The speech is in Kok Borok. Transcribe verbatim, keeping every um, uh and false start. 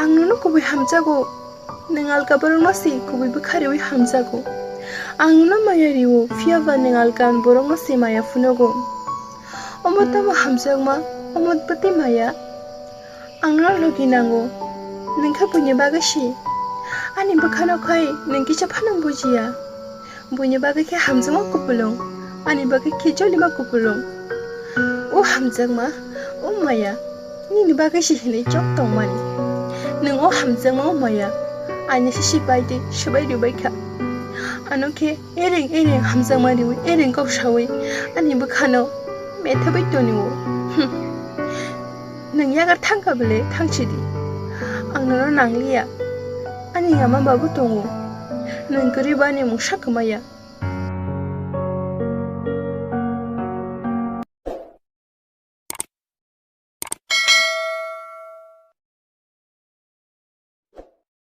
Ang nono kubui hamjago. Nwng alka borokno se kubui bwkha riwi hamjago. Ang nono maya rio, phiya ba nwng alka borokno se maya phunugo. Omo tamo hamjakma, omo bwtwi maya. Ang nono logi nango. Nwng khe buini bagwi se. Ani bwkhano khai nwng kisa phano bujiya. Buini bagwi khe hamjakma kupulung, ani bagwi khe jolima kupulung. O hamjakma, o maya, nini bagwi se hinwi chok tongmani. Nwng o hamjakma o maya, aina se sipai tei swbai rwbai kha. Ano khe ereng ereng hamjakma riwi, ereng kok sawi, ani bwkhano methabai tonio. Hm. Nwng yagar thangkha bele thangchidi. Ang nono nangliya. Ani yama babu tongo. Nwng kwrwi bani mungsa kwmaya.